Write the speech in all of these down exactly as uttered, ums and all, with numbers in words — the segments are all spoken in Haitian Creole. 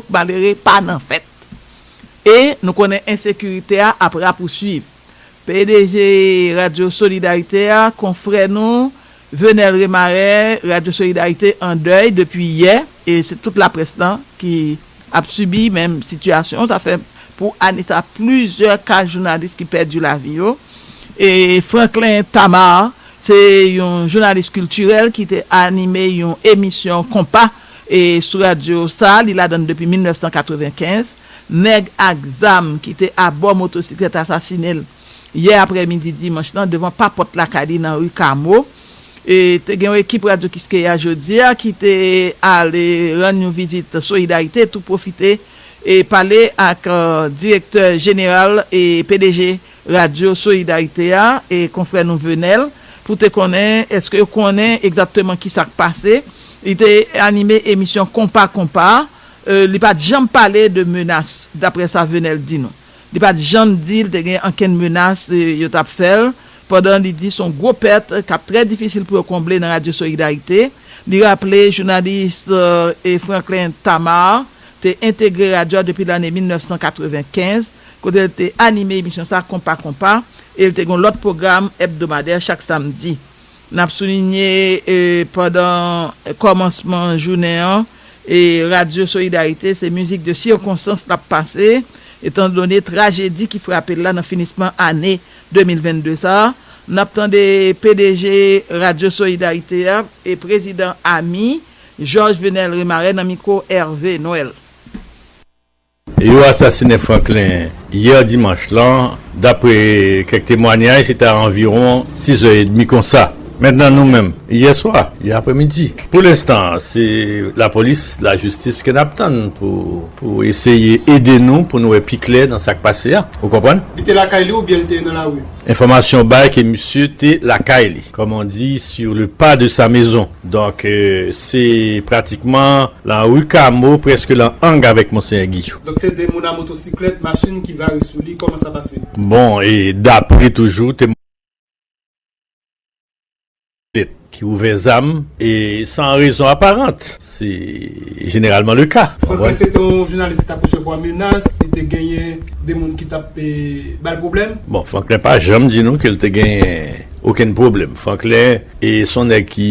k malere pa nan fèt. E nou konnen ensekirite a ap rapouswiv. P D G Radyo Solidarite a, konfrè nou Venel Remarè, Radyo Solidarite an dèy depi yè, e se tout laprès lan ki ap sibi menm sitiyasyon. Sa fè pou ane sa plizyè ka jounalis ki pèdi lavi yo. E Franklin Tamar, se yon jounalis kiltirèl ki te anime yon emisyon konpa e sou radyo sa, li ladan l depi mil nèf san katrevenkenz. Nèg ak zam ki te abò motosiklèt asasine l yè aprèmidi dimanch lan devan papòt lakay li nan ri Kamo. E te gen yon ekip Radyo Kiskeya jodi a ki te ale rann yon vizit solidarite, tou pwofite e pale ak, euh, direktè jeneral e P D G Radyo Solidarite a, e konfrè nou Venel, pou te konnen, èske yo konnen egzakteman ki sa k pase. Li te anime emisyon Konpa Konpa, euh, li pa t janm pale de menas, daprè sa Venel di nou. Li pa t janm di l te gen ankenn menas, euh, yo t ap fè l, pandan li di se yon gwo pèt k ap trè difisil pou yo konble nan Radyo Solidarite. Li raple jounalis, euh, e Franklin Tamar te entegre radyo a depi lane mil nèf san katrevenkenz, kote l te anime emisyon sa Konpa Konpa, e l te gen yon lòt pwogram ebdomadè chak samdi. N ap soulinye, e, pandan kòmansman jounen an, e, Radyo Solidarite, se mizik de sikonstans l ap pase, etandone trajedi ki frape l la nan finisman ane de mil vennde sa. N ap tande P D G Radyo Solidarite a e prezidan ami, Georges Venel Remarè nan mikwo Hervé Noël. Yo asasinen Franklin yè dimanch lan, dapre kèk temwanyaj, se ta anviwon sizè edmi konsa. Mentnan nou menm, yè swa, yè aprèmidi. Pou lenstan, se lapolis, lajistis ke n ap tann pou, pou eseye ede nou, pou nou wè pi klè nan sa k pase a. Ou konprann? Li te lakay li oubyen li te nan lari? Enfòmasyon bay ke misye te lakay li, comme on dit, sur le pas de sa maison. Donk, euh, se pratikman lan ri Kamo, prèske lan ang avèk Monseyè Guillot. Donk se de moun a motosiklèt, machin ki vare sou li, kòman sa pase? Bon, e dapre toujou temwanyaj ki ouvè zam e san rezon aparant. Se jeneralman le ka. Franklin se te yon jounalis ki t ap resevwa menas, li te genyen de moun ki t ap, e, ba l pwoblèm? Bon, Franklin pa janm di nou ke l te genyen okenn pwoblèm. Franklin, e, se yon nèg ki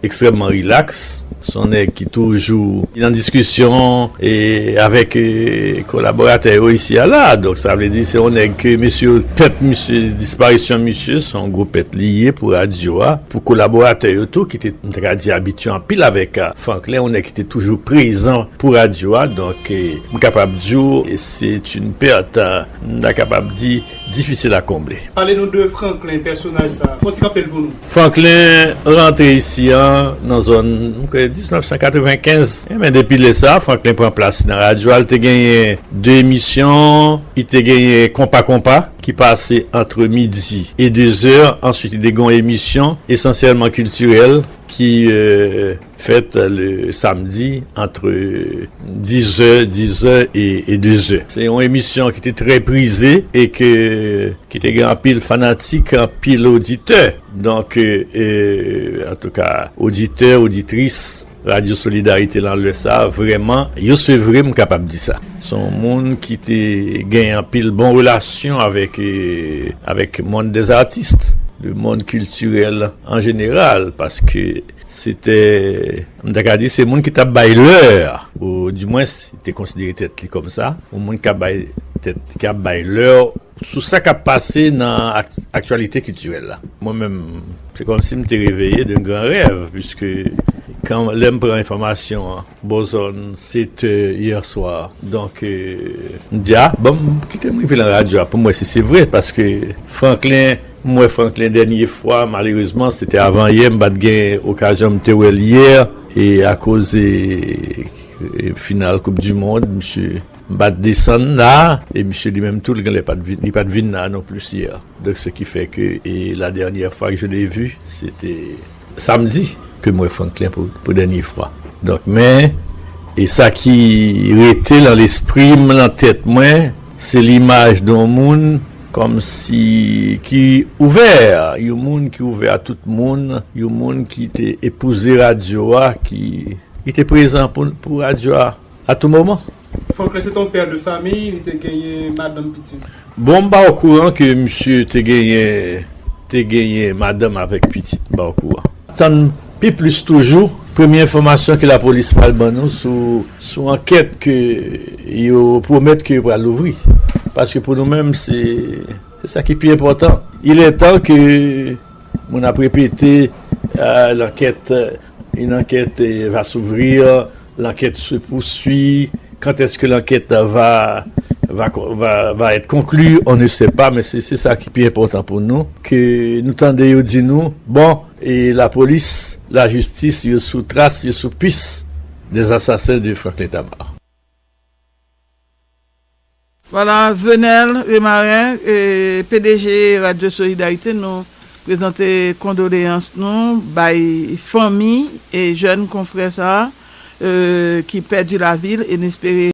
ekstrèmman rilaks. Se yon nèg ki toujou nan diskisyon e avèk, e, kolaboratè yo isi a la. Donk, sa vle di se yon nèg ke mesye yo, pèt misye, disparisyon misye, se yon gwo pèt li ye pou radyo a, pou kolaboratè yo tou, ki te, m ta ka di, abitye anpil avèk, a, Franklin, yon nèg ki te toujou prezan pou radyo a. Donk, e, m kapab di w, e, c'est une perte, a, m ta kapab di, difisil a konble. Pale nou de Franklin, pèsonaj sa. Fè yon ti kanpe l pou nou. Franklin rantre isi a nan zòn, m kwè, diznèf san katrevenkenz. Enben, depi lè sa, Franklin pran plas nan radyo a. Li te genyen de emisyon. Li te genyen Konpa Konpa, ki pase antre midi e dezè. Answit, li te gen yon emisyon esansyèlman kiltirèl ki, euh, fèt le samdi antre dizè, dizè e, e dezè. Se yon emisyon ki te trè prize e ke, ki te gen anpil fanatik, anpil oditè. Donk, e, e, antouka, oditè, oditris Radyo Solidarite lan lè sa a, vrèman, yo sevre, m kapab di sa. Se yon moun ki te gen anpil bon relasyon avèk, e, avèk mond dè zatis, le mond kiltirèl an jeneral, paske se te, m ta ka di, se moun ki t ap bay lè, ou dimwens, li te konsidere tèt li kòm sa, yon moun k ap bay tèt, ki ap bay lè sou sa k ap pase nan ak-, aktyalite kiltirèl la. Mwen menm, se kòmsi m te reveye d'un grand rêve, piske kan, lè m pran enfòmasyon an, bò zòn sèt è yè swa. Donk, euh, m di, a, bon, kite m rive nan radyo a pou m wè si se vre, paske Franklin, m wè Franklin dènye fwa, malerezman, se te avan yè, m pa t gen okazyon, m te wè l yè, e akoz, e, e, final Koup di Mond, misye m pa t desann la, e misye li menm tou, li genlè pa t vin, li pa t vin la non plis yè. Donk, ce qui fait que, e la dernière fois que je l'ai vu, se te samdi ke m wè Franklin pou, pou dènye fwa. Donk, men, e sa ki rete lan lespri m, lan tèt mwen, se limaj de yon moun kòmsi ki ouvè, yon moun ki ouvè a tout moun, yon moun ki te epouze radyo a, ki, ki te prezan pou, pou radyo a. À tout moment. Franklin se te yon pè de fanmi, li te genyen madanm, pitit. Bon, m pa okouran ke misye te genyen te genyen madanm avèk pitit, m pa okouran. Tann pi plis toujou, premye enfòmasyon ke lapolis pral ban nou sou sou ankèt ke yo pwomèt ke yo pral louvri. Paske pou nou menm, se se sa ki pi enpòtan. Il est temps que moun ap repete, euh, l'enquête, euh, une enquête, euh, va s'ouvrir, l'enquête se poursuit. Quand est-ce que l'enquête va, va, va, va être conclue? On ne sait pas, men se se sa ki pi enpòtan pou nou, ke nou tande yo di nou, bon, e lapolis, lajistis, yo sou tras, yo sou pis des assassins de Franklin Tamar. Vwala, Venel Remaren, e, P D G Radyo Solidarite, nou prezante kondoleyans nou bay fanmi e jèn konfrè sa a, e, ki pèdi lavi l, e n espere